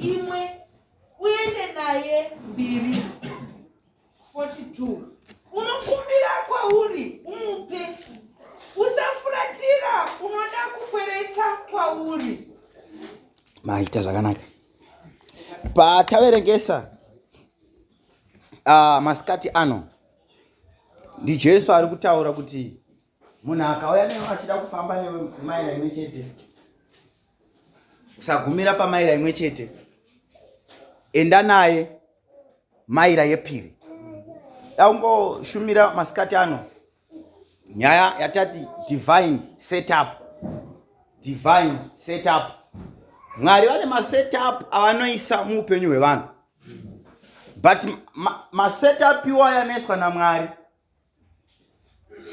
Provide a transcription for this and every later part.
imwe uende naye mbiri. 42 Unokumbira kwauri umupe, usafuratira unoda kukwereta kwauri. Maita zvakanaka. Pataverengesa masikati ano ndiJesu ari kutaura kuti munhu akauya newe achida kufamba newe maira imwe chete, usagumira pamaira imwe chete, enda naye maira yepiri. Dakungoshumira masikati ano nyaya yatati divine setup. Divine setup. Mwari vane masetup avanoisa muupenyu hwevanhu, but masetup iwayo anoiswa naMwari,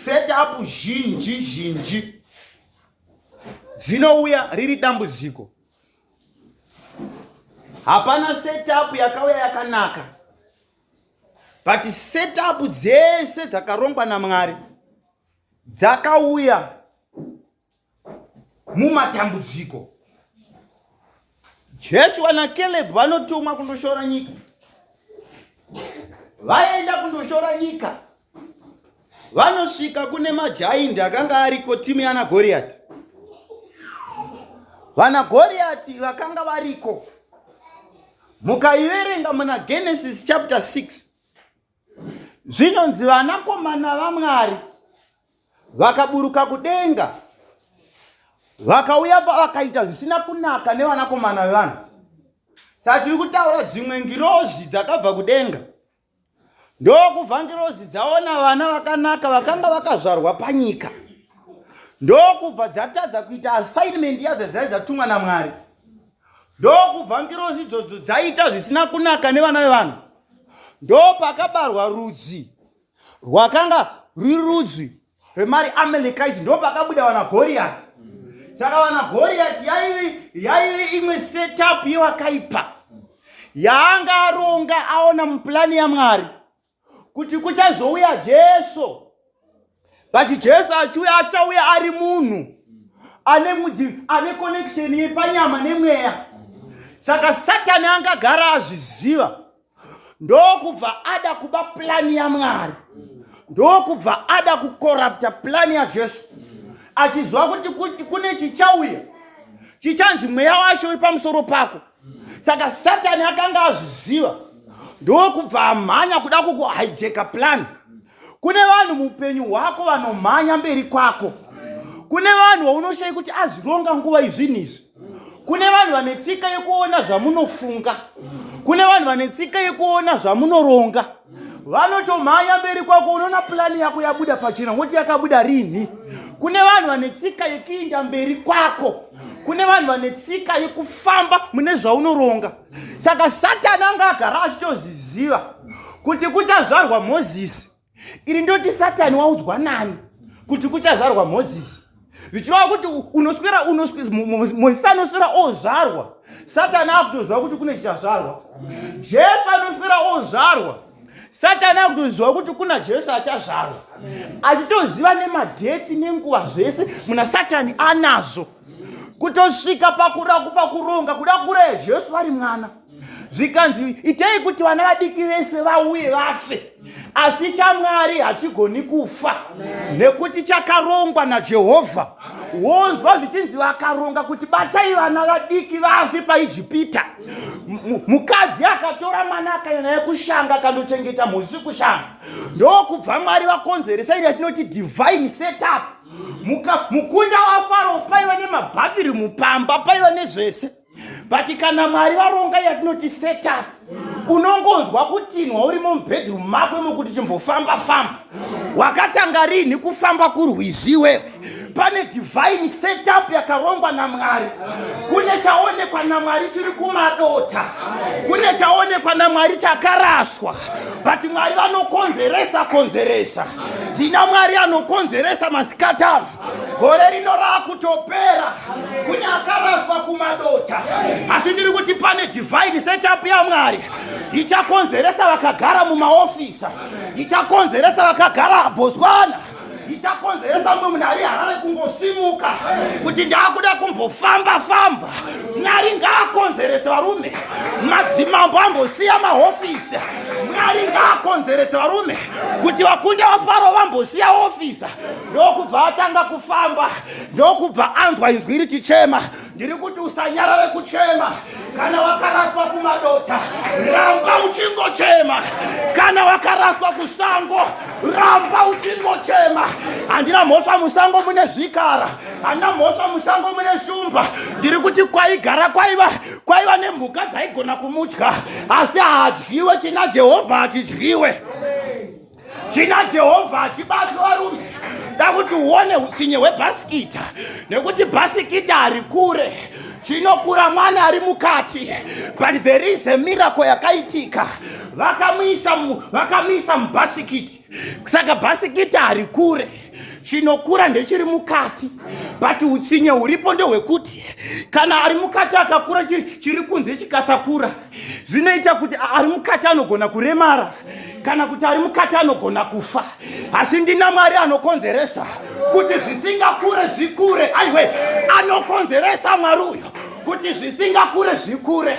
setup zhinji zhinji dzinouya riri dambudziko. Hapana setup yakauya yakanaka, but setup dzese dzakarongwa naMwari dzakauya mumatambudziko. Joshua naCaleb vanotumwa kundoshora nyika. Vaenda kundoshora nyika, vanosvika kune majaindi akanga ariko, timu yana Goriati. Vana Goriati vakanga variko, mukaiverenga muna Genesis chapter 6, zvinonzi vanakomana vaMwari vakaburuka kudenga, vakauya, vakaita zvisina kunaka nevanakomana vevanhu. Saka tiri kutaura dzimwe ngirozi dzakabva kudenga, ndokubva ngirozi dzaona vana vakanaka vakanga vakazvarwa panyika, ndokubva dzatadza kuita assignment yadzo dzai dzatumwa naMwari, ndokubva ngirozi idzodzo dzaita zvisina kunaka nevana vevanhu. Ndopakabarwa rudzi rwakanga ruri rudzi rwemari Amalekite, ndopakabuda vana Goriati. Saka vana Goriati yaive imwe setup yewakaipa yaanga aronga, aona muplani yaMwari kuti kuchazouya Jesu, but Jesu achiuya achauya ari munhu ane connection yepanyama nemweya. Saka Satani angagara azviziva, ndokubva ada kuba plani yaMwari, ndokubva ada kucorrupta plani yaJesu, achiziva kuti kune chichauya chichanzi mweya washe uri pamusoro pako. Saka Satani akanga azviziva, ndokubva amhanya kuda kukuhijacka plan. Kune vanhu muupenyu hwako vanomhanya mberi kwako. Kune vanhu vaunoshai kuti azvironga nguva izvinhu izvi. Kune vanhu vane tsika yekuona zvamunofunga. Kune vanhu vane tsika yekuona zvamunoronga, vanotomhanya mberi kwako. Unoona plani yako yabuda pachena, woti yakabuda rini? Kune vanhu vane tsika yekuinda mberi kwako. Kune vanhu vane tsika yekufamba mune zvaunoronga. Saka Satani anga agara achitoziziva kuti kuchazvarwa Mozisi. Iri ndoti Satani waudzwa nani kuti kuchazvarwa Mozisi? Zvichireva kuti unoswera, Mozisi anoswera ozvarwa, Satani akutoziva kuti kune chichazvarwa. Jesu anoswera ozvarwa, Satani akutoziva kuti kuna Jesu achazvarwa, achitoziva nemadhetsi nenguva zvese muna Satani anazvo, kutosvika pakuronga kuda kuraya Jesu vari mwana. Zvikanzi itei kuti vana vadiki vese vauye vafe, asi chaMwari hachigoni kufa nekuti chakarongwa naJehovha. Wonzwa zvichinzi vakaronga kuti batai vana vadiki vafe paIjipita. Mukadzi akatora mwana akaenda naye kushanga, akandochengeta mhozi kushanga, ndokubva Mwari vakonzeresa iri yatinoti divine setup. Mukunda waFaro paiva nemabhavhiri mupamba, paiva nezvese, but kana Mwari varonga yatinoti setup, unongonzwa kutinwa urimo mubedroom mako imokuti chimbofamba famba. Wakatanga rini kufamba kurwizi iwewe? Pane divine setup yakarongwa naMwari. Kune chaonekwa naMwari chiri kumadota, kune chaonekwa naMwari chakaraswa, but Mwari vanokonzeresa konzeresa. Tina Mwari anokonzeresa masikatano. Gore rino raakutopera, kune akaraswa kumadota, asi ndiri kuti pane divine setup yaMwari ichakonzeresa vakagara mumaofisa, ichakonzeresa vakagara Botswana, ichakonzeresa mumwe munhu ari Harare kungosimuka kuti ndaakuda kumbofamba famba. Mwari ngaakonzeresa. ngaakonzerese varume madzimambo ambosiya mahofisi Mwari ngaakonzerese varume kuti vakunde vaFaro vambosiya ofisa. Ndokubva atanga kufamba, ndokubva anzwa inzwi richichema. Ndiri kuti usanyarare kuchema kana wakaraswa kumadota, ramba uchingochema. Kana wakaraswa kusango, ramba uchingochema. Handina mhosva, musango mune zvikara, handina mhosva, musango mune shumba. Ndiri kuti kwaigara kwaiva kwaiva nemhuka dzaigona kumudya, asi haadyiwe. China Jehovha hachidyiwe, china Jehovha hachibatwe. Varume, da kuti uone utsinye hwebhasikita, nekuti bhasikita harikure, chinokura mwana ari mukati. But there is a miracle yakaitika, vakamuisa mubhasikiti. Saka bhasikiti harikure, chinokura ndechiri mukati. But utsinye huripo ndehwekuti kana ari mukati akakura, chiri kunze chikasakura, zvinoita kuti ari mukati anogona kuremara kana kuti ari mukati anogona kufa. Asi ndina Mwari anokonzeresa kuti zvisingakure zvikure. Aiwe, anokonzeresa Mwari uyo kuti zvisingakure zvikure.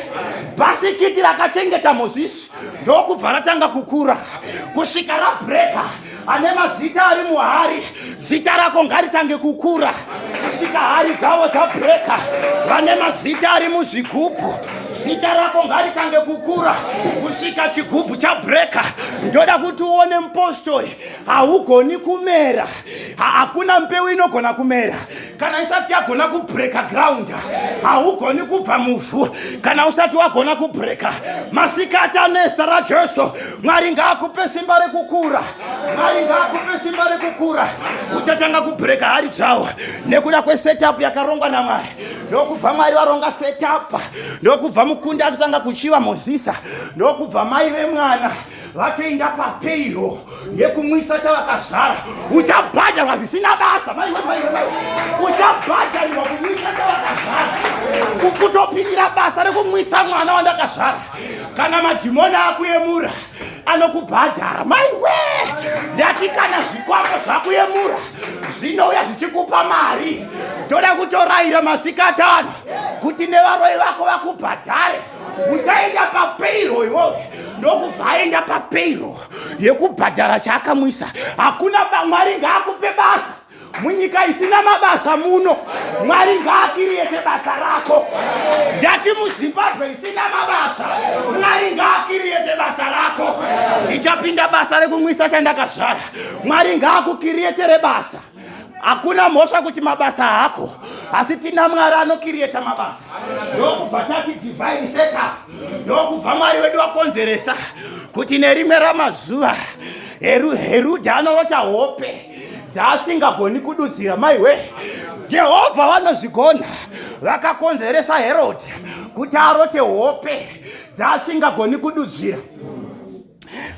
Bhasikiti rakachengeta Mozisi, ndokubva ratanga kukura kusvika rabreka. Ane mazita ari muhari, zita rako ngaritange kukura kusvika hari dzavo dzabreka. Vane mazita ari muzvigubhu, zita rako ngaritange kukura kusvika chigubhu chabreka. Ndoda kuti uone, mupostori, haugoni kumera, hakuna mbeu inogona kumera kana isati yagona kubreka ground. Haugoni kubva muvhu kana usati wagona kubreka. Masikati anezita raJesu, Mwari ngaakupe simba rekukura, Mwari ngaakupe simba rekukura. Uchatanga kubreka hari dzavo nekuda kwesetup yakarongwa naMwari. Ndokubva Mwari varonga setup, ndokubva mukunda atotanga kuchiva Mozisa, ndokubva mai vemwana vatoenda papayroll yekumwisa chavakazvara. Uchabhadharwa zvisina basa, maiwe, maiwe, maiwe. Uchabhadharirwa kumwisa chavakazvara, kutopindira basa rekumwisa mwana wandakazvara. Kana madhimoni akuyemura, anokubhadhara. Maiwe, ndati kana zvikwambo zvakuyemura, zvinouya zvichikupa mari. Toda kutorayira masikatano kuti nevaroi vako vakubhadhare. Uchaenda papayroll iwowe. Ndokubva aenda papayroll yekubhadhara chaakamwisa. Hakuna. Mwari ngaakupe basa munyika isina mabasa muno. Mwari ngaakiriyete basa rako. Ndati muZimbabwe isina mabasa, Mwari ngaakiriyete basa rako. Ndichapinda basa rekumwisa chandakazvara. Mwari ngaakukiriyetere basa. Hakuna mhosva kuti mabasa hako, asi tina Mwari anokiriyeta mabasa. Ndokubva tati divine setup. Ndokubva Mwari wedu wakonzeresa kuti nerimwe ramazuva Herudhi anorota hope dzaasingagoni kududzira. Maiwe, Jehovha vanozvigona. Vakakonzeresa Herodhi kuti arote hope dzaasingagoni kududzira.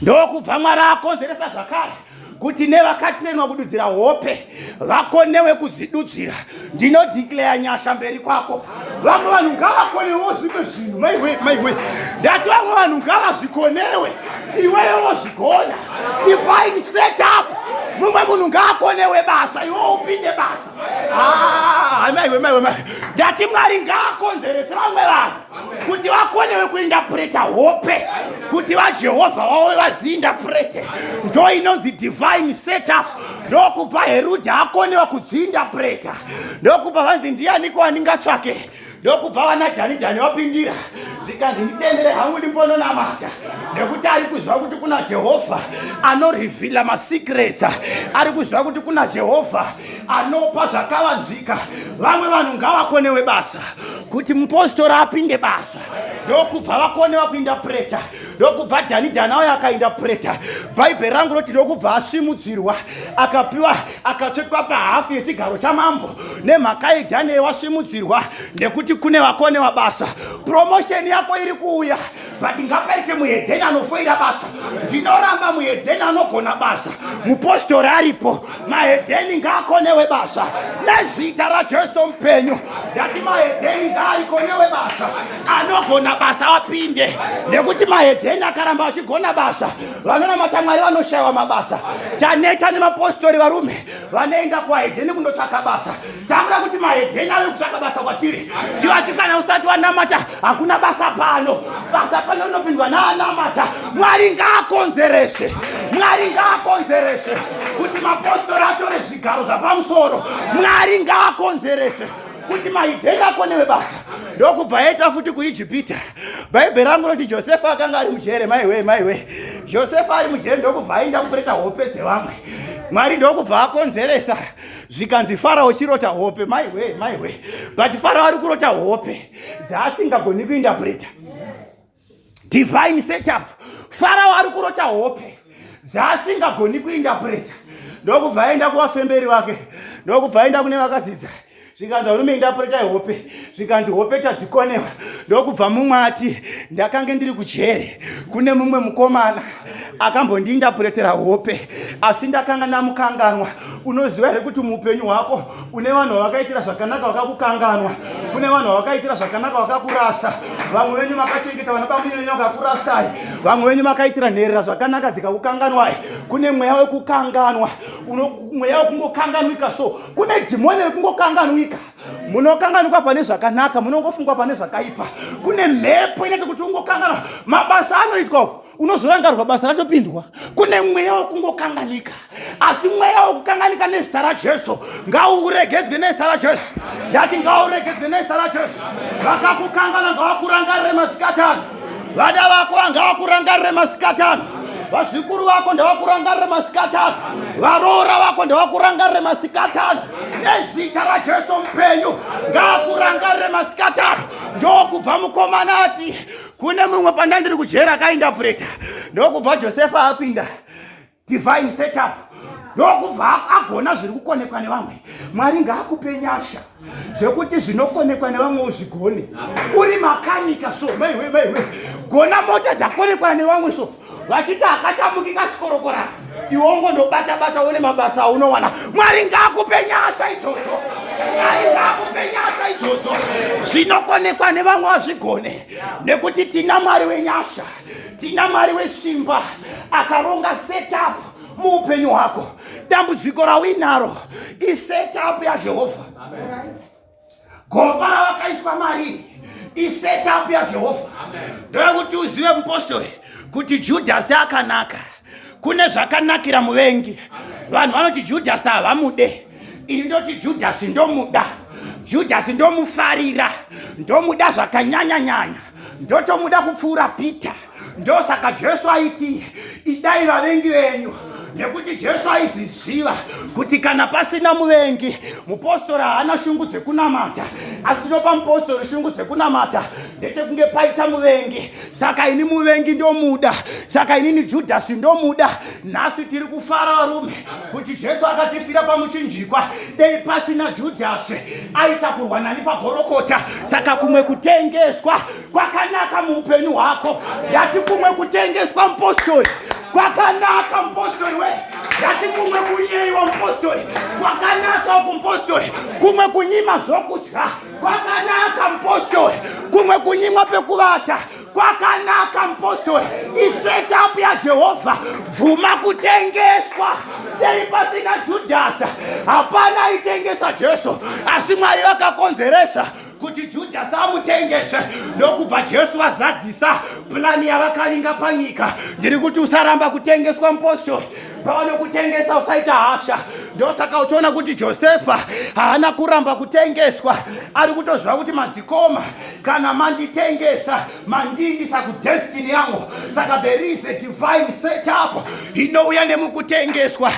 Ndokubva Mwari akonzeresa zvakare kuti nevakatrenwa kududzira hope vakonewe kudzidudzira. Ndinodeclare nyasha mberi kwako. Vamwe vanhu ngavakonewo zvimwe zvinhu. Maiwe, maiwe, ndati vamwe vanhu ngavazvikonewe, iwewe wozvigona. Divine setup. Mumwe munhu ngaakonewe basa, iwe upinde basa. Ah, maiwe, maiwe, maiwe, ndati Mwari ngaakonzerese vamwe vanhu kuti vakonewe kuinterpreta hope, kuti vaJehovha vave vadziinterprete. Ndo inonzi divine setup. Ndokubva Herudhi akonewa kudziinterpreta, ndokubva vanzi, "Ndianiko wandingatsvake?" Ndokubva vana Dhani Dhani vapindira, zvikanzi, "Nditendere hangu ndimbononamata," nekuti ari kuziva kuti kuna Jehovha anorivhila masecrets, ari kuziva kuti kuna Jehovha anopa zvakavanzika. Vamwe vanhu ngavakonewe basa kuti mupostori apinde basa. Ndokubva vakonewa kuinterpreta, ndokubva Dhani Dhani auyo akainterpreta. Bhaibheri rangu roti ndokubva asimudzirwa, akapiwa, akatsvetwa pahafu yechigaro chamambo. Nemhaka yeDhanieri wasimudzirwa nekuti kune vakonewa basa. Promotion yako iri kuuya, but ngapaite muhedheni anofoira basa. Ndinoramba muhedheni anogona basa. Mupostori aripo, mahedheni ngaakonewe basa nezita raJesu mupenyu. Ndati mahedheni ngaarikonewe basa, anogona basa apinde, nekuti mahedheni akaramba achigona basa, vanonamata Mwari vanoshayiwa mabasa. Taneta nemapostori, varume, vanoenda kuhedheni kundotsvaka basa. Takuda kuti mahedheni ave kutsvaka basa kwatiri. Tivati kana usati wanamata hakuna basa pano. Basa pano rinopindwa naanamata. Mwari ngaakonzerese, Mwari ngaakonzerese kuti mapostori atore zvigaro zvapamusoro. Mwari ngaakonzerese kuti maidheni akonewe basa. Ndokubva yaita futi kuIjipita. Bhaibheri rangu roti Josefa akanga ari mujere. Maiwe, maiwe, Josefa ari mujere, ndokubva aenda kupureta hope dzevamwe. Mwari ndokubva akonzeresa, zvikanzi Farao chirota hope. Maiwe, maiwe, but Farao ari kurota hope dzaasingagoni kuinterpreta. Divine setup. Farao ari kurota hope dzaasingagoni kuinterpreta, ndokubva aenda kuvafemberi vake, ndokubva aenda kune vakadzidza, zvikanzi, "Varume, interpretai hope." Zvikanzi, "Hope tadzikonewa." Ndokubva mumwe ati, "Ndakange ndiri kujere, kune mumwe mukomana akambondiinterpretera hope, asi ndakanga ndamukanganwa." Unoziva here kuti muupenyu hwako une vanhu vavakaitira zvakanaka vakakukanganwa? Kune vanhu vavakaitira zvakanaka vakakurasa. Vamwe venyu makachengeta vana bamunyenyu vakakurasai. Vamwe venyu makaitira nherera zvakanaka dzikakukanganwai. Kune mweya wekukanganwa, mweya wekungokanganwika. So kune dhimoni rekungokanganwika. Munokanganwika pane zvakanaka, munongofungwa pane zvakaipa. Kune mhepo inoita kuti ungokanganwa mabasa anoitwa uko, unozorangarirwa basa ratopindwa. Kune mweya wekungokanganika, asi mweya wekukanganika, nezita raJesu ngauregedzwe. Nezita raJesu ndati ngauregedzwe, nezita raJesu. Vakakukangana ngavakurangarire masikatano. Vana vako ngavakurangarire masikatano. Vazukuru vako ndavakurangarire masikatano. Varoora vako ndavakurangarire masikatano. Nezita raJesu mupenyu, ngaakurangarire masikatano. Ndokubva mukomana ati, "Kune mumwe pandandiri kujera akainterpreta." Ndokubva Josefa apinda divine setup, ndokubva agona zviri kukonekwa nevamwe. Mwari ngaakupe nyasha zvekuti zvinokonekwa nevamwe uzvigone. Uri makanika so, maiwe, maiwe, gona mota dzakonekwa nevamwe. So vachiti akachamukika sikorokora, iwe ungondobata bata, une mabasa aunowana. Mwari ngaakupe nyasha idzodzo. Mwari ngaakupe nyasha idzodzo, zvinokonekwa nevamwe vazvigone, nekuti tina Mwari wenyasha, tina Mwari wesimba akaronga setup muupenyu hwako. Dambudziko rauinaro isetup yaJehovha. Gomba ravakaiswa mariri isetup yaJehovha. Ndoyekuti uzive, mupostori, kuti Judhasi akanaka. Kune zvakanakira muvengi. Vanhu vanoti Judhasi havamude, ini ndoti Judhasi ndomuda. Judhasi ndomufarira, ndomuda zvakanyanya-nyanya, ndotomuda kupfuura Peter. Ndosaka Jesu aiti, "Idai vavengi venyu," nekuti Jesu aiziziva kuti kana pasina muvengi, mupostori haana shungu dzekunamata. Asi topa mupostori shungu dzekunamata ndechekunge paita muvengi. Saka ini muvengi ndomuda, saka inini Judhasi ndomuda. Nhasi tiri kufara, varume, kuti Jesu akatifira pamuchinjikwa. Dei pasina Judhasi, aitakurwa nani paGorokota? Saka kumwe kutengeswa kwakanaka muupenyu hwako. Ndati kumwe kutengeswa, mupostori, kwakanaka. Mupostori we, ndati kumwe kunyeyiwa, mupostori, kwakanaka uku. Mupostori, kumwe kunyima zvokudya kwakanaka. Mupostori, kumwe kunyimwa pekuvata kwakanaka. Mupostori, isetup yaJehovha. Bvuma kutengeswa. Dei pasina Judhasi, hapana aitengesa Jesu, asi Mwari vakakonzeresa kuti Judhasi amutengese, ndokubva Jesu vazadzisa plani yavakavinga panyika. Ndiri kuti usaramba kutengeswa, mupostori. Pavanokutengesa usaita hasha. Ndosaka uchiona kuti Josefa haana kuramba kutengeswa. Ari kutoziva kuti madzikoma, kana manditengesa, mandiindisa kudestiny yangu. Saka there is a divine setup inouya nemukutengeswa.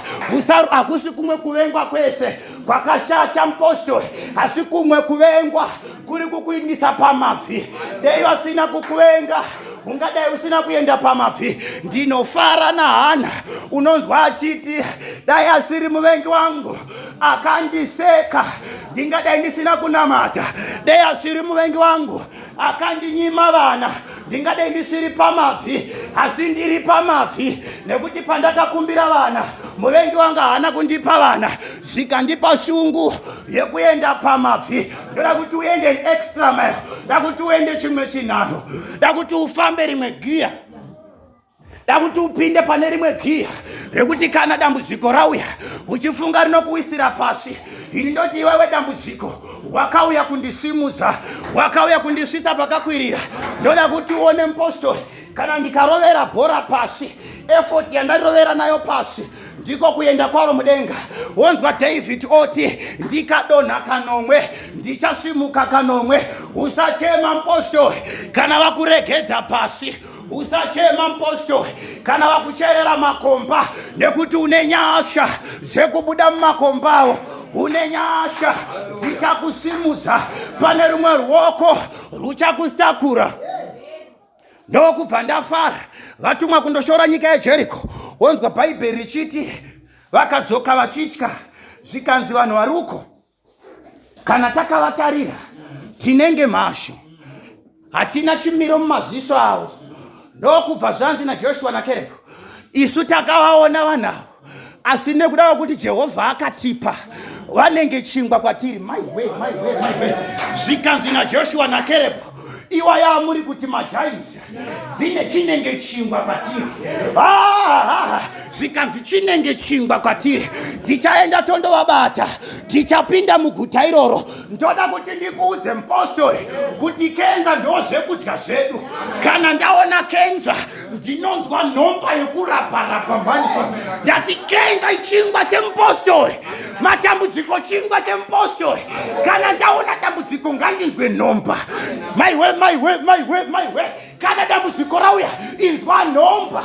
Hakusi kumwe kuvengwa kwese kwakashata, mupostori, asi kumwe kuvengwa kuri kukuindisa pamabvi. Dei vasina kukuvenga, ungadai usina kuenda pamabvi. Ndinofara naHana, unonzwa achiti, "Dai asiri muvengi wangu akandiseka, ndingadai ndisina kunamata. Dai asiri muvengi wangu akandinyima vana, ndingadai ndisiri pamabvi. Asi ndiri pamabvi nekuti pandakakumbira vana, muvengi wangu haana kundipa vana, zvikandipa shungu yekuenda pamabvi." Ndoda kuti uende extra mile, da kuti uende chimwe chinhanho, da kuti ufambe rimwe giya. Da kuti upinde pane rimwe giya rekuti kana dambudziko rauya uchifunga rinokuwisira pasi, ini ndoti iwewe dambudziko wakauya kundisimudza, wakauya kundisvitsa pakakwirira. Ndoda kuti uone mupostori, kana ndikarovera bhora pasi, effort yandarovera nayo pasi ndiko kuenda kwaro mudenga. Wonzwa David oti ndikadonha kanomwe ndichasimuka kanomwe. Usachema mupostori kana vakuregedza pasi, usachema mupostori kana vakucherera makomba, nekuti une nyasha dzekubuda mumakombawo, une nyasha dzichakusimudza, pane rumwe ruoko ruchakutakura. Ndokubva ndafara vatumwa kundoshora nyika yeJeriko. Wonzwa Bhaibheri richiti vakadzoka vachitya, zvikanzi vanhu vari uko kana takavatarira tinenge mhashu, hatina chimiro mumaziso avo. Ndokubva zvanzi naJoshua naKerebhu, isu takavaona vanhu avo, asi nekuda kwekuti Jehovha akatipa, vanenge chingwa kwatiri. Maiwe, maiwe, maiwe! Zvikanzi naJoshua naKerebhu, iwa yamuri kuti majainzi dzine chinenge chingwa kwatiri. Ah, zvikanzi chinenge chingwa kwatiri, tichaenda tondovabata, tichapinda muguta iroro. Ndoda kuti ndikuudze mupostori kuti kenza ndo zvekudya zvedu. Kana ndaona kenza ndinonzwa nhomba yekuraparapa mhanisa. Ndati kenza ichingwa chemupostori, matambudziko chingwa chemupostori. Kana ndaona dambudziko ngandinzwe nhomba. Maiwe, maiwe, maiwe, maiwe! Kana dambudziko rauya inzwa nhomba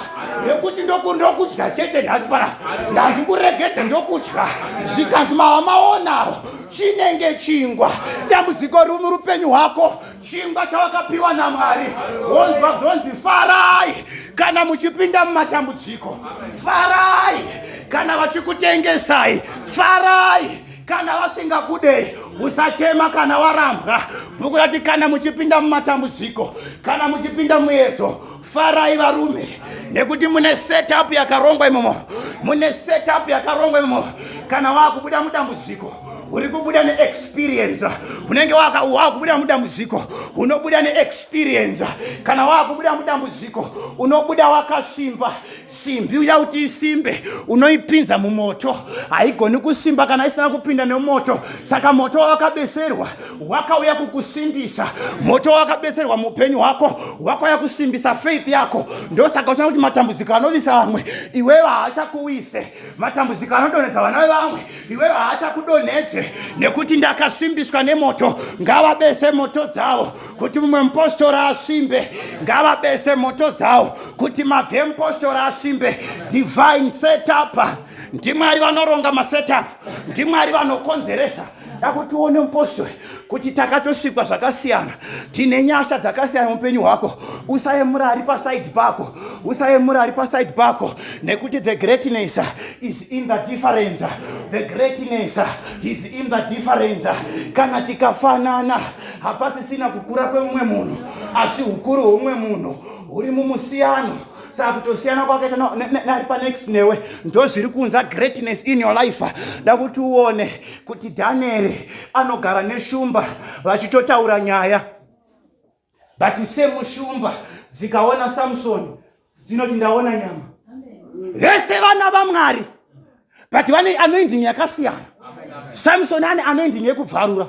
yekuti ndokudya chete nhasi pana, ndandikuregedze ndokudya. Zvikanzi mava maonawo chinenge chingwa, dambudziko riri murupenyu hwako chingwa chawakapiwa naMwari. Wonzwa zvonzi farai kana muchipinda mumatambudziko, farai kana vachikutengesai, farai kana vasingakudei, usachema kana warambwa. Bhuku rati kana muchipinda mumatambudziko, kana muchipinda muedzo, farai varume, nekuti mune setup yakarongwa imomo, mune setup yakarongwa imomo. Kana wakubuda mudambudziko uri kubuda neexperience, unenge wakubuda mudambudziko unobuda neexperience. Kana wakubuda mudambudziko unobuda wakasimba. Simbi uya kuti isimbe unoipinza mumoto, haigoni kusimba kana isina kupinda nemoto. Saka moto wawakabeserwa wakauya kukusimbisa, moto wawakabeserwa muupenyu hwako wakauya kusimbisa faith yako. Ndosaka uchiona kuti matambudziko anovisa vamwe iwewe haachakuwise, matambudziko anodonhedza vana vevamwe iwewe haachakudonhedze, nekuti ndakasimbiswa nemoto. Ngavabese moto dzavo kuti mumwe mupostori asimbe, ngavabese moto dzavo kuti mabvi emupostori asimbe. Divine setup, ndiMwari vanoronga masetup, ndiMwari vanokonzeresa. Dakuti uone mupostori kuti takatosikwa zvakasiyana, tine nyasha dzakasiyana muupenyu hwako. Usayemura ari pasaidi pako, usayemura ari pasaidi pako, nekuti the greatness is in the difference, the greatness is in the difference. Kana tikafanana hapasisina kukura kwemumwe munhu, asi ukuru hwemumwe munhu huri mumusiyano. Saka kutosiyana kwakaita nari panext newe ndo zviri kuunza greatness in your life. Da kuti uone kuti Dhanieri anogara neshumba vachitotaura nyaya, but semushumba dzikaona Samsoni dzinoti ndaona nyama. Vese vana vaMwari, but vane anointing yakasiyana. Samsoni ane anointing yekubvarura,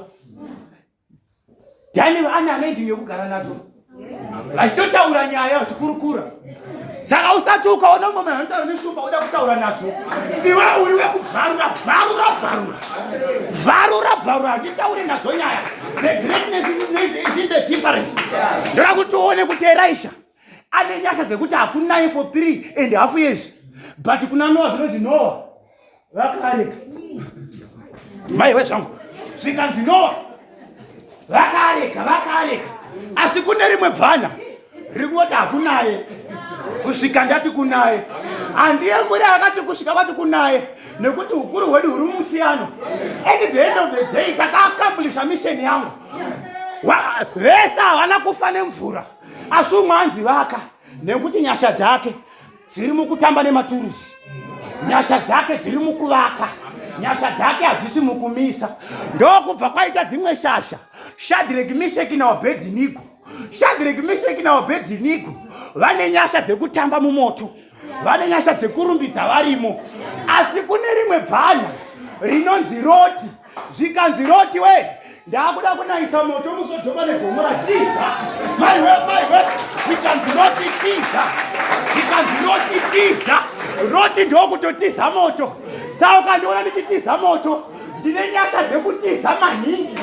Daniel ane anointing yekugara nadzo vachitotaura nyaya vachikurukura. Saka usati ukaona mumwe munhu anotaura neshumba uda kutaura nadzo, iwe uri wekubvarura, bvarura, bvarura, bvarura, bvarura, handitaure nadzo nyaya. The greatness is in the difference. Ndoda kuti uone kuti Elisha ane nyasha dzekuti hakunaye for 3.5 years, but kuna Noah zvinonzi Noah vakareka. Maiwe zvangu, zvikanzi Noah vakareka, vakareka, asi kune rimwe bvana riri kungoti hakunaye kusvika ndati kunaye. Handiye muri akati kusvika kwati kunaye, nekuti ukuru hwedu huri mumusiyano. At the end of the day takaaccomplisa mission yangu. Vese havana kufa nemvura, asi umwe anzi vaka, nekuti nyasha dzake dziri mukutamba nematurusi, nyasha dzake dziri mukuvaka, nyasha dzake hadzisi mukumisa. Ndokubva kwaita dzimwe shasha, Shadrach, Meshaki naAbednego. Shadrach, Meshaki naAbednego vane nyasha dzekutamba mumoto. Vane nyasha dzekurumbidza varimo. Asi kune rimwe bvana rinonzi Roti. Zvikanzi Roti we, ndakuda kunayisa moto muSodhoma neGomora, tiza. Maiwe, maiwe, zvikanzi Roti tiza. Zvikanzi Roti tiza. Roti ndokutotiza moto. Saka ukandiona ndichitiza moto, ndine nyasha dzekutiza maningi.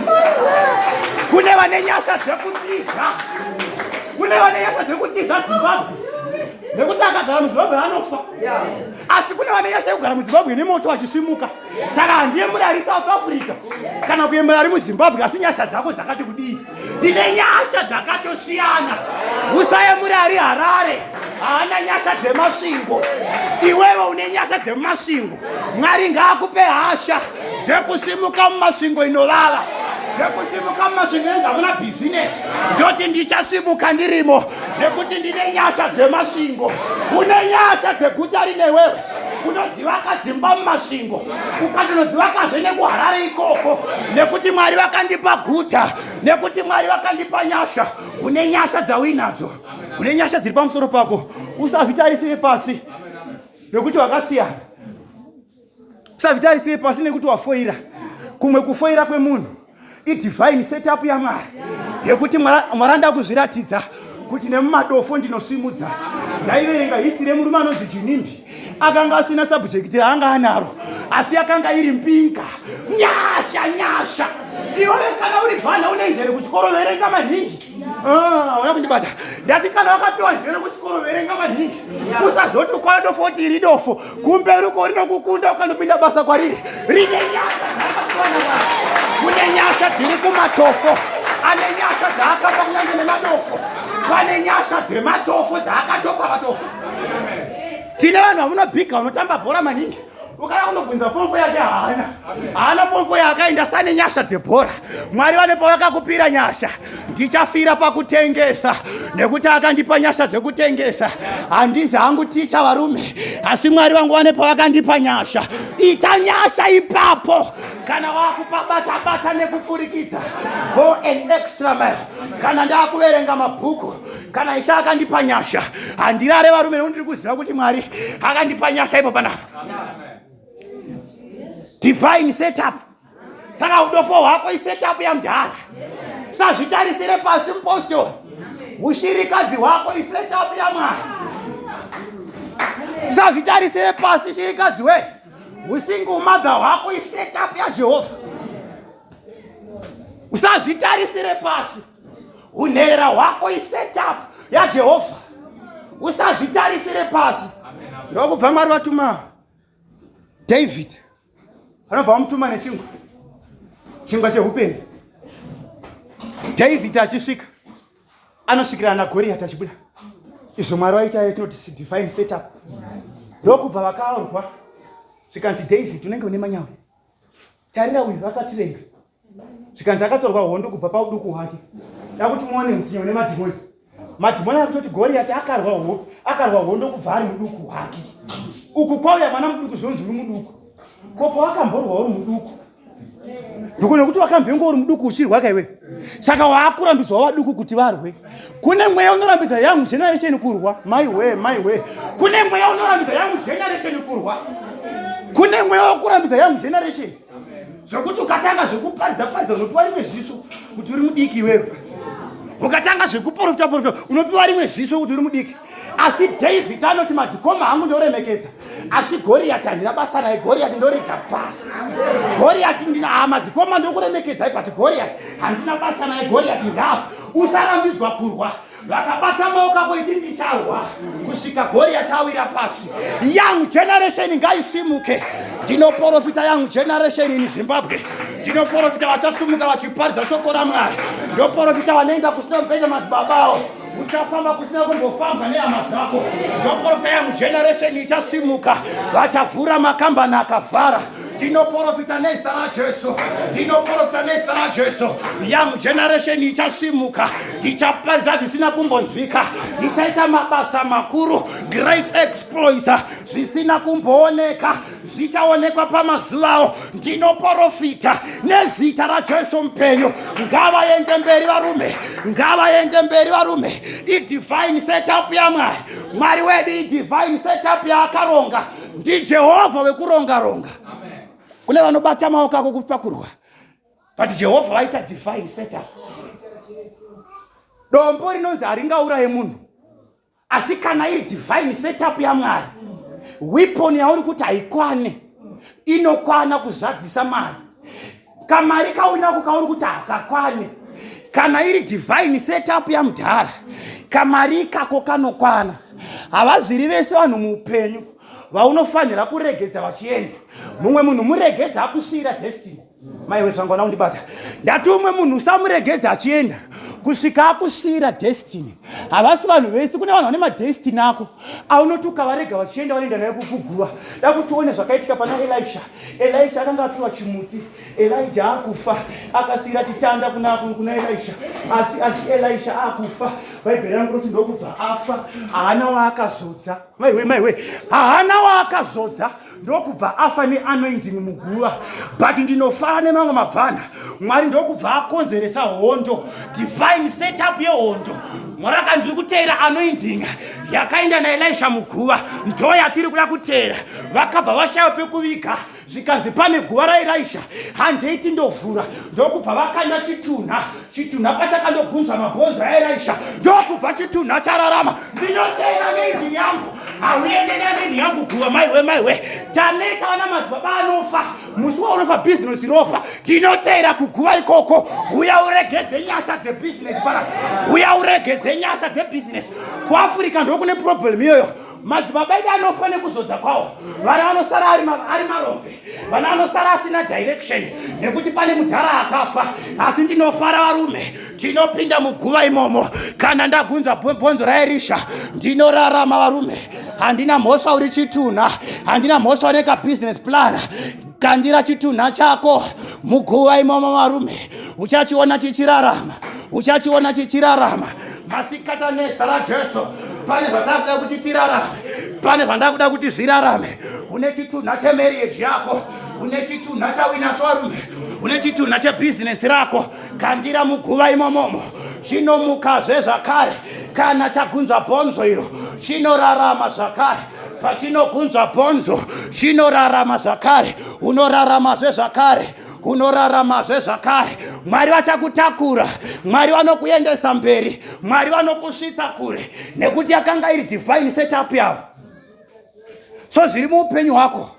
Kune vane nyasha dzekutiza. Kune vane nyasha dzekutiza Zimbabwe. Nekuti akagara muZimbabwe anofa. Asi kune vane nyasha yekugara muZimbabwe nemoto achisimuka. Saka handiyemuri ari South Africa kana kuyemura ari muZimbabwe, asi nyasha dzako dzakati kudii? Dzine nyasha dzakatosiyana. Usayemuri ari Harare, haana nyasha dzeMasvingo. Iwewe une nyasha dzeMasvingo. Mwari ngaakupe hasha dzekusimuka muMasvingo inovava, dzekusimuka muMasvingo inonzi hamuna bhizinesi. Ndoti ndichasimuka ndirimo nekuti ndine nyasha dzeMasvingo. Une nyasha dzeguta rinewewe, unodzivaka dzimba muMasvingo, ukatonodzivakazve nekuHarare ikoko, nekuti Mwari vakandipa guta, nekuti Mwari vakandipa nyasha. Une nyasha dzauinadzo, une nyasha dziri pamusoro pako. Usazvitarisire pasi nekuti wakasiyana. Usazvitarisire pasi nekuti wafoira. Kumwe kufoira kwemunhu idivine setup yaMwari, yekuti Mwari anda kuzviratidza kuti nemumadofo ndinosimudza. Ndaiverenga history yemurume anonzi Jinimbi. Akanga asina subject raanga anaro, asi akanga iri mpinga. Nyasha, nyasha. Iwewe kana uri bvana une njere kuchikoro, verenga maningi. Hauna kundibata. Ndati kana wakapiwa njere kuchikoro, verenga maningi. Usazoti ukwana dofo kuti iri dofo, kumberi uko rinokukunda ukanopinda basa kwariri. Rine nyasha dzakapiwa naMwari. Kune nyasha dziri kumatofo, ane nyasha dzaakapa kunyange nemadofo. Pane nyasha dzematofo dzaakatopa matofo. Tine vanhu vamunobhiga vanotamba bhora maningi, ukaya kunobvunza form 4 yake, haana, haana form 4 yaakaenda. Sane nyasha dzebhora. Mwari vane pavakakupira nyasha. Ndichafira pakutengesa nekuti akandipa nyasha dzekutengesa. Handizi hangu ticha varume, asi Mwari vangu vane pavakandipa nyasha. Ita nyasha ipapo. Kana wakupa bata bata nekupfurikidza, go an extra mile. Kana ndakuverenga mabhuku, kana Ishe akandipa nyasha, handirare varume, nekuti ndiri kuziva kuti Mwari akandipa nyasha ipo panapa. Divine setup. Saka udofo hwako isetup yamudhara. Sazvitarisire pasi mupostori. Ushirikadzi hwako isetup yaMwari. Sazvitarisire pasi shirikadzi we. Usingle mother hwako isetup yaJehovha. Usazvitarisire pasi. Unherera hwako isetup yaJehovha. Usazvitarisire pasi. Ndokubva Mwari vatuma David. Vanobva vamutuma nechingwa, chingwa cheupenyu. David achisvika, anosvikirana naGoriati achibuda. Izvo Mwari vaita tinoti divine setup. Ndokubva vakaurwa, zvikanzi, David, unenge une manyawi, tarira uyu akatirenga. Zvikanzi akatorwa hondo kubva pauduku hwake. Dakuti muone utsinye une madhimoni. Madhimoni akutoti Goriati akarwa hondo kubva ari muduku hwake. Uku kwauya mwana muduku, zvonzi uri muduku. Ko pawakamborwa uri muduku? Ndiko nekuti wakambenge uri muduku uchirwa kaiwe. Saka waakurambidzwa vaduku kuti varwe. Kune mweya unorambidza young generation kurwa. Maiwe, maiwe. Kune mweya unorambidza young generation kurwa. Kune mweya wokurambidza young generation. Zvekuti ukatanga zvekuparidza paridza, unopiwa rimwe ziso kuti uri mudiki iwewe. Ukatanga zvekuprofita profita, unopiwa rimwe ziso kuti uri mudiki. Asi David anoti, madzikoma angu ndoremekedza, asi Goriyati handina basa naye. Goriyati ndoriga pasi. Goriyati ndina, ah, madzikoma ndokuremekedzai, but Goriyati handina basa naye. Goriyati ngafa. Usarambidzwa kurwa. Vakabata maoko ako, iti ndicharwa kusvika Goriyati awira pasi. Young generation ngaisimuke. Ndinoprofita young generation in Zimbabwe. Ndinoprofita vachasimuka vachiparidza shoko raMwari. Ndoprofita vanoenda kusina mupenda madzibaba Uchafamba kusina kumbofambwa nehama dzako. Ndoprofita young generation ichasimuka, vachavhura makambani akavhara. Ndinoprofita nezita raJesu, ndinoprofita nezita raJesu. Young generation ichasimuka, ichaparidza zvisina kumbonzwika, ichaita mabasa makuru, great exploits zvisina kumbooneka zvichaonekwa pamazuvawo. Ndinoprofita nezita raJesu mupenyu. Ngavaende mberi varume, ngavaende mberi varume. Idivine setup yaMwari. Mwari wedu idivine setup yaakaronga. NdiJehovha wekuronga ronga. Kune vanobata maoko ako kupakurwa, but Jehovha vaita divine setup. Dombo rinonzi haringauraye munhu, asi kana iri divine setup yaMwari, weapon yauri kuti haikwane inokwana kuzadzisa mari. Kamari kaunako kauri kuti hakakwane, kana iri divine setup yamudhara, kamari ikako kanokwana. Havaziri vese vanhu muupenyu vaunofanira kuregedza vachienda. Mumwe munhu muregedza akusiyira destiny. Maiwe zvangu ana kundibata. Ndati umwe munhu usamuregedza achienda kusvika akusiyira destiny. Havasi vanhu vese, kune vanhu vane madestiny ako aunoti ukavarega vachienda vanoenda naye kuguva. Da kuti uone zvakaitika pana Elisha. Elisha akanga apiwa chimuti. Elijah akufa akasiyira chitanda kuna kuna Elisha, asi asi Elisha akufa, Bhaibheri rangu roti ndokubva afa, haana waakazodza. Maiwe maiwe, haana waakazodza, ndokubva afa neanointing muguva. But ndinofara nemamwe mabvana, Mwari ndokubva akonzeresa hondo, divine setup yehondo. Mwari akandiri kuteera anointing yakaenda naElisha muguva, ndo yatiri kuda kuteera. Vakabva vashaya pekuviga, zvikanzi pane guva raElisha, handei tindovhura. Ndokubva vakanda chitunha, chitunha pachakandogunzva mabhonzo aElisha, ndokubva chitunha chararama. Ndinoteera neidhi yangu, hauende neidhi yangu guva. Maiwe maiwe, taneta vana madzibaba anofa musi waunofa bhizinesi rofa. Tinoteera kuguva ikoko. Uya uregedze nyasha dzebhizinesi para, uya uregedze nyasha dzebhizinesi. KuAfrica ndokune problem iyoyo. Madzibaba edu anofa nekuzodza kwawo, vana vanosara ari marombe, vana vanosara asina direction nekuti pane mudhara akafa. Asi ndinofara varume, tinopinda muguva imomo. Kana ndagunza bhonzo raErisha, ndinorarama varume. Handina mhosva uri chitunha, handina mhosva une kabusiness plan. Kandira chitunha chako muguva imomo varume, uchachiona chichirarama, uchachiona chichirarama. Masikata nezita raJesu, pane zvatakuda kuti tirarame, pane zvandakuda kuti zvirarame. Une chitunha chemarriage yako, une chitunha chauinacho varume, une chitunha chebhizinesi rako, kandira muguva imomomo, chinomukazve zvakare. Kana chagunzva bhonzo iro, chinorarama zvakare. Pachinogunzva bhonzo chinorarama zvakare, unoraramazve zvakare, unoraramazve zvakare. Mwari vachakutakura, Mwari vanokuendesa mberi, Mwari vanokusvitsa kure, nekuti yakanga iri divine setup yavo. So zviri muupenyu hwako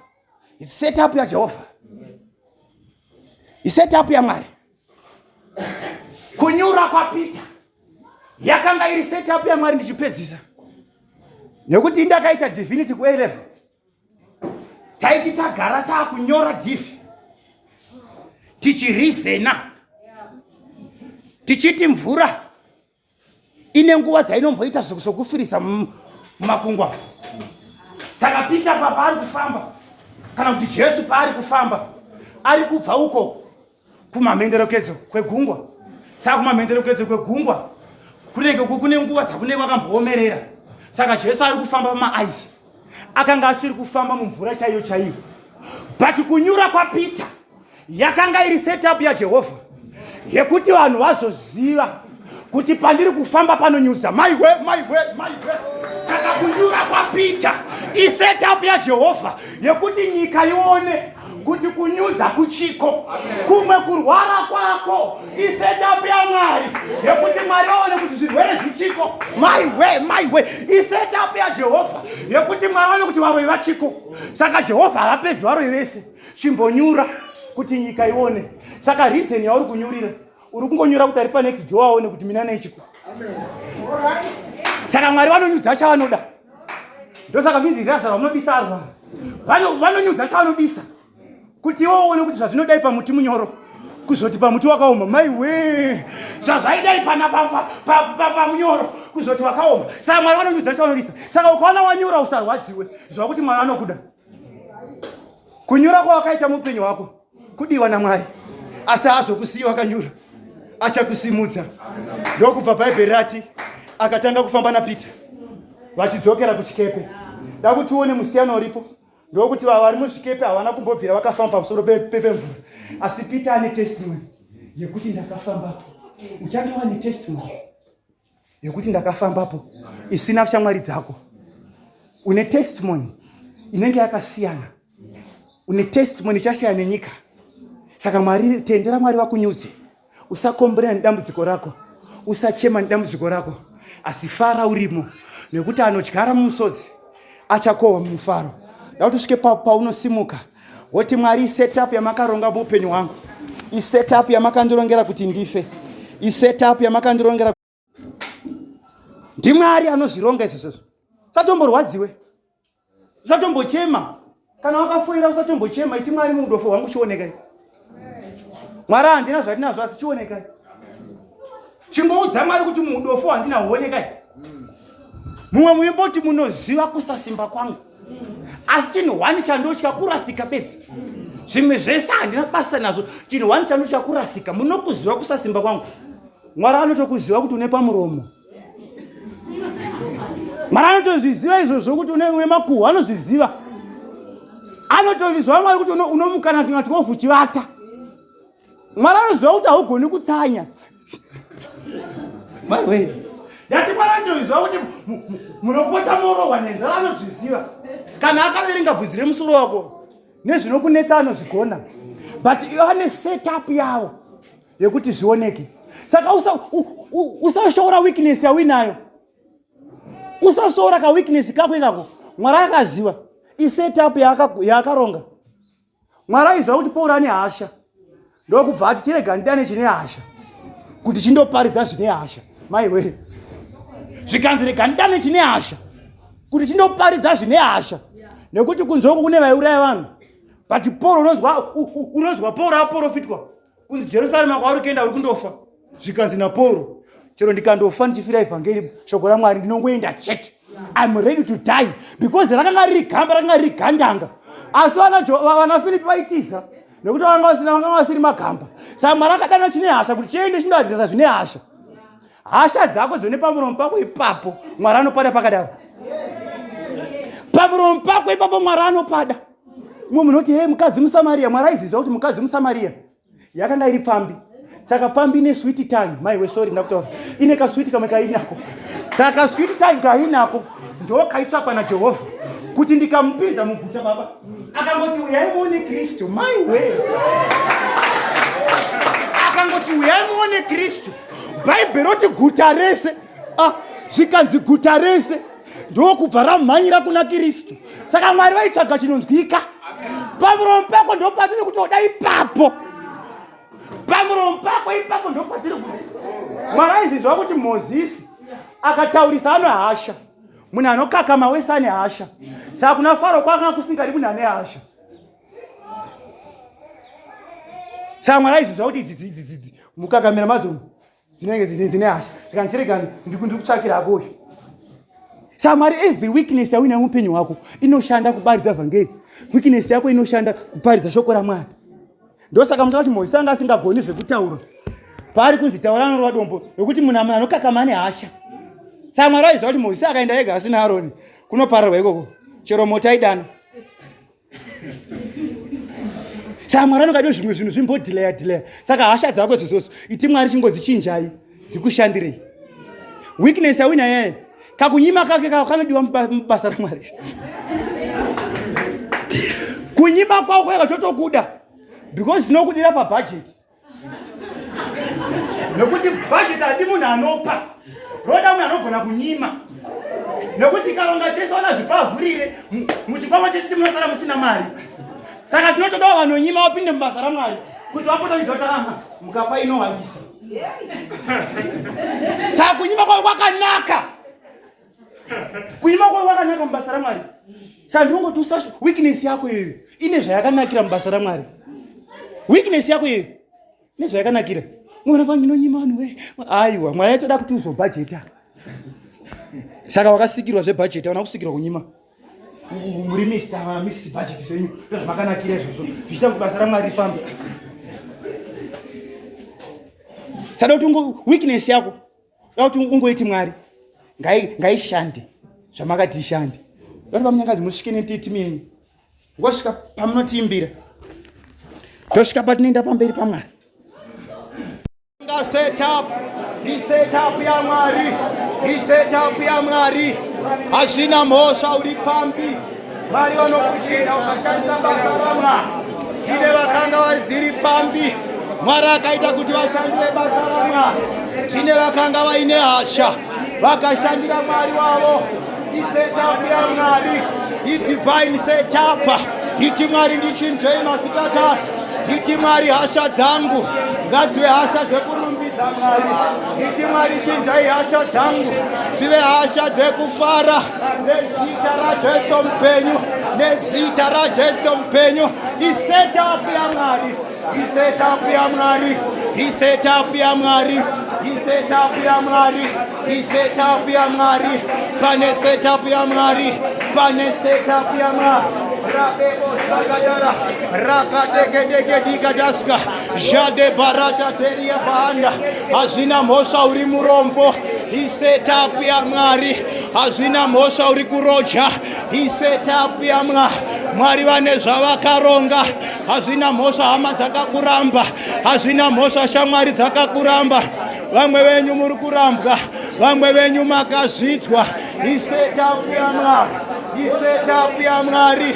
setup yaJehovha, isetup yaMwari. Kunyura kwaPeter yakanga iri setup yaMwari. Ndichipedzisa, nekuti indakaita divinity kuA level, taiti tagara taakunyora div tichirizena, tichiti mvura ine nguva dzainomboita zvokufirisa mumakungwa. Saka Peter pa paari kufamba, kana kuti Jesu paari kufamba, ari kubva uko kumamhenderekedzo kwegungwa. Saka kumamhenderekedzo kwegungwa kunenge kune nguva dzakunenge kwakamboomerera. Saka Jesu ari kufamba pamaaisi, akanga asiri kufamba mumvura chaiyo chaiyo. But kunyura kwaPeter yakanga iri setup yaJehovha yekuti vanhu vazoziva kuti pandiri kufamba panonyudza. Maiwe maiwe maiwe. Saka kunyura kwaPeter isetup yaJehovha yekuti nyika ione kuti kunyudza kuchiko. Kumwe kurwara kwako isetup yaMwari yekuti Mwari vaone kuti zvirwere zvichiko. Maiwe maiwe, isetup yaJehovha yekuti Mwari vaone kuti varoyi vachiko. Saka Jehovha havapedzi varoyi vese, chimbonyura kuti nyika ione. Saka reason yauri kunyurira, uri kungonyura kuti ari panext door aone kuti mina nechiko. Saka Mwari vanonyudza chavanoda. Ndosaka minzi Razaro vanodisa arwara, vanonyudza chavanodisa kuti iwe uone kuti zvazvinodai pamuti munyoro kuzoti pamuti wakaoma. Maiwe, zvazvaidai pana pamunyoro kuzoti wakaoma. Saka Mwari vanonyudza chavanodisa. Saka ukaona wanyura, usarwadziwe, ziva kuti Mwari anokuda. Kunyura kwawakaita muupenyu hwako kudiwa naMwari, asi haazokusiyi wakanyura, achakusimudza. Ndokubva Bhaibheri rati akatanga kufamba naPita vachidzokera kuchikepe. Da kuti uone musiyano uripo ndokuti vava vari muzvikepe havana kumbobvira vakafamba pamusoro pemvura, asi Peter ane testimony yekuti ndakafambapo. Uchange wane testimony yekuti ndakafambapo isina shamwari dzako. Une testimony inenge yakasiyana, une testimony ichasiyana nenyika. Saka Mwari, tendera Mwari vakunyudze. Usakomborera nedambudziko rako, usachema nedambudziko rako, asi fara urimo, nekuti anodyara mumusodzi achakohwa mumufaro. Da kuti usvike paunosimuka woti Mwari, isetup yamakaronga muupenyu hwangu, isetup yamakandirongera kuti ndife, isetup yamakandirongera. NdiMwari anozvironga izvozvo. Usatomborwadziwe, usatombochema. Kana wakafoira usatombochema, iti Mwari, muudofo hwangu chionekai. Mwari, handina zvatinazvo asi chionekai. Chingoudza Mwari kuti muudofo handina huonekai. Mumwe muimboti munoziva kusasimba kwangu, asi chinhu hwani chandotya kurasika bedzi. Zvimwe zvese handina basa nazvo, chinhu hwani chandotya kurasika. Munokuziva kusasimba kwangu. Mwari anotokuziva kuti une pamuromo. Mwari anotozviziva izvozvo kuti une makuhwa, anozviziva. Anotozviziva Mwari kuti unomukana kana 12 uchivata. Mwari anoziva kuti haugoni kutsanya. Maiwe. Yati Mwari anotozviziva kuti munopota morohwa nenzara, anozviziva. Kana akaverenga bvudzi remusoro wako nezvinokunetsa anozvigona. But vane setup yavo yekuti zvioneke. Saka usashoora weakness yauinayo, usashoora kaweakness kako ikako. Mwari akaziva isetup yaakaronga. Mwari aiziva kuti Pauro ane hasha, ndokubva ati chirega ndidane chine hasha kuti chindoparidza zvine hasha. Maiwe, zvikanzi rega ndidane chine hasha kuti chindoparidza zvine hasha, nekuti kunze uku kune vaiuraya vanhu. But Paul unonzwa Paul aprofitwa kunzi Jerusarema kwauri kuenda uri kundofa. Zvikanzi naPaul, chero ndikandofa ndichifira evhangeri shoko raMwari ndinongoenda chete. I'm ready to die, because rakanga riri gamba, rakanga riri gandanga. Asi vana Filipi vaitiza nekuti vanga vasiri magamba. Saka Mwari akadana chine hasha kuti chiende chindoadhiresa zvine hasha. Hasha dzako dzone pamuromo pako ipapo, Mwari anopada pakadaro. Pamuromo pako ipapo Mwari anopada. Mumwe munoti hei, mukadzi muSamaria. Mwari aiziva kuti mukadzi muSamaria yakanga iri pfambi. Saka pfambi ine sweet tongue. Maiwe, sorry, ndakutaura. Ine kasweet kamwe kainako. Saka sweet tongue kainako ndo kaitsvakwa naJehovha kuti ndikamupinza muguta baba. Akangoti uyai muone Kristu. Maiwe. Akangoti uyai muone Kristu. Bhaibheri roti guta rese, zvikanzi guta rese ndokubva ramhanyira kuna Kristu. Saka Mwari vaitsvaga chinonzwika. Pamuromo pako ndopatiri kuti oda ipapo. Pamuromo pako ipapo ndopatiri kuti. Mwari aiziva kuti Mozisi akataurisa ano hasha. Munhu anokakama wese ane hasha. Saka kuna Faro kwakanga kusingadi munhu ane hasha. Saka Mwari aiziva kuti idzi mukakamira mazo dzinenge dzine hasha. Zvikanzi chirega ndikutsvakira ako uyu. Saka Mwari, every weakness yauinayo muupenyu hwako inoshanda kuparidza vhangeri. Weakness yako inoshanda kuparidza shoko raMwari. Ndosaka muchaona kuti Mozisi anga asingagoni zvekutaura. Paari kunzi taura anorova dombo, nekuti munhu anokakama ane hasha. Saka Mwari aiziva kuti Mozisi akaenda ega asina Aroni kunopararwa ikoko, chero moto aidana. Saka Mwari anokadiwa zvimwe zvinhu zvimbodhileya dhileya. Saka hasha dzako idzodzo iti Mwari chingodzichinjai dzikushandirei. Weakness yauinayo yayo kakunyima kake kako kanodiwa mubasa raMwari. Kunyima kwako kwega totokuda because tinokudira pabhajeti, nekuti bhajeti hadi munhu anopa, roda munhu anogona kunyima, nekuti karonga chese wana zvipavhurire muchikwama chechiti munosara musina mari. Saka tinotodawo vanonyima vapinde mubasa raMwari kuti vapota vachidota aha mukapa inowandisa. Saka kunyima kwavo kwakanaka, kunyima kwavo kwakanaka mubasa raMwari. Saka ndinongoti usasho weakness yako iyoyo ine zvayakanakira mubasa raMwari. Weakness yako iyoyo ine zvayakanakira. Mwana ndinonyima vanhu we, aiwa, Mwari aitoda kuti uzobhajeta. Saka wakasikirwa zvebhajeti, hauna kusikirwa kunyima. Muri Mr Mrs Budget zvenyu ndozvamakanakira izvozvo zvichiita kuti basa raMwari rifambe. Sada kuti ungo weakness yako da kuti ungoiti Mwari ngaishande zvamakati ishande. Vanhu vamunyangadzi musvike netitimu yenyu ngosvika pamunotiimbira tosvika patinoenda pamberi paMwari. Set up, iset up yaMwari, iset up yaMwari. Hazvina mhosva uri pfambi, Mwari vanokuchena ukashandisa basa raMwari. Tine vakanga vari dziri pfambi, Mwari akaita kuti vashandire basa raMwari. Tine vakanga vaine hasha, vakashandira Mwari wavo. Iset up yaMwari, idivine set up. Iti Mwari ndichinjei masikati, iti Mwari hasha dzangu ngadzive hasha dzekurumbidza Mwari. Iti Mwari chinjai hasha dzangu dzive hasha dzekufara nezita raJesu mupenyu, nezita raJesu mupenyu. Isetup yaMwari, isetup yaMwari, isetup yaMwari, isetup yaMwari, isetup yaMwari. Pane setup yaMwari, pane setup yaMwari. Rabebo sakatara rakadekedegedikadaska jade barata teria bahanda. Hazvina mhosva uri murombo, isetup yaMwari. Hazvina mhosva uri kuroja, isetup yaMwari. Mwari vane zvavakaronga. Hazvina mhosva hama dzakakuramba, hazvina mhosva shamwari dzakakuramba. Vamwe venyu muri kurambwa, vamwe venyu makazvidzwa. Isetup yaMwari, isetup yaMwari,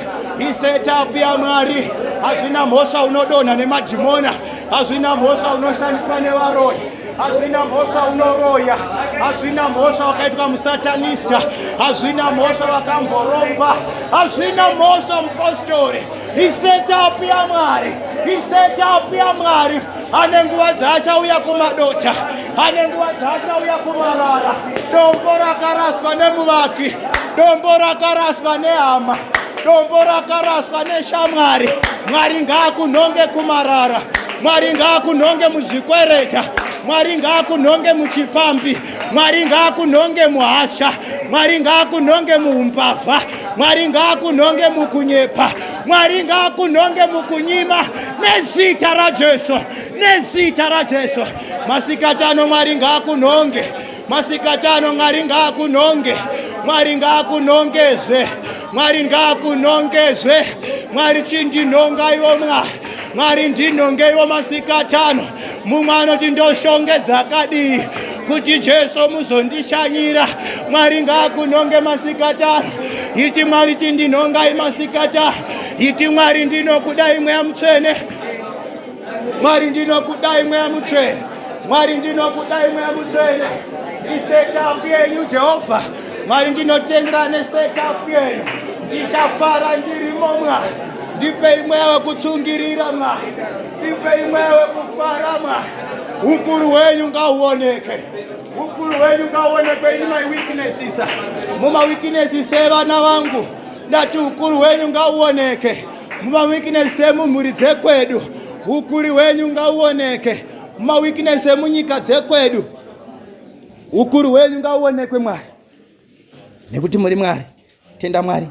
isetup yaMwari. Hazvina mhosva unodonha nemadhimona, hazvina mhosva unoshandiswa nevaroyi, hazvina mhosva unoroya, hazvina mhosva wakaitwa musatanista, hazvina mhosva wakamboromba, hazvina mhosva mupostori. Isetup yaMwari, isetup yaMwari. Ane nguva dzaachauya kumadota, ane nguva dzaachauya kumarara. Dombo rakaraswa nemuvaki, dombo rakaraswa nehama, dombo rakaraswa neshamwari. Mwari ngaakunhonge kumarara, Mwari ngaakunhonge muzvikwereta, Mwari ngaakunhonge muchifambi, Mwari ngaakunhonge muhasha, Mwari ngaakunhonge muumbavha, Mwari ngaakunhonge mukunyepa, Mwari ngaakunhonge mukunyima, nezita raJesu, nezita raJesu. Masikati ano Mwari ngaakunhonge, masikati ano Mwari ngaakunhonge, Mwari ngaakunhongezve, Mwari ngaakunhongezve. Mwari chindinhongaiwo Mwari, Mwari ndinhongeiwo masikati ano. Mumwe anoti ndoshonge dzakadii kuti Jesu muzondishanyira. Mwari ngaakunhonge masikati ano. Iti Mwari chindinhongai masikati ano. Iti Mwari ndinokudai Mweya Mutsvene. Mwari ndinokudai Mweya Mutsvene. Mwari ndinokudai Mweya Mutsvene. Isetup yenyu Jehovha. Mwari ndinotendera nesetup yenyu. Ndichafara ndirimo Mwari. Ndipei mweya wekutsungirira Mwari. Ndipei mweya wekufara Mwari. Ukuru hwenyu ngauoneke. Ukuru hwenyu ngauonekwe in my weaknesses. Muma weaknesses evana vangu. Ndati ukuru hwenyu ngauoneke. Muma weaknesses emumhuri dzekwedu. Ukuru hwenyu ngauoneke. Muma weakness emunyika dzekwedu. Ukuru hwenyu ngauonekwe Mwari. Nekuti muri Mwari. Tenda Mwari.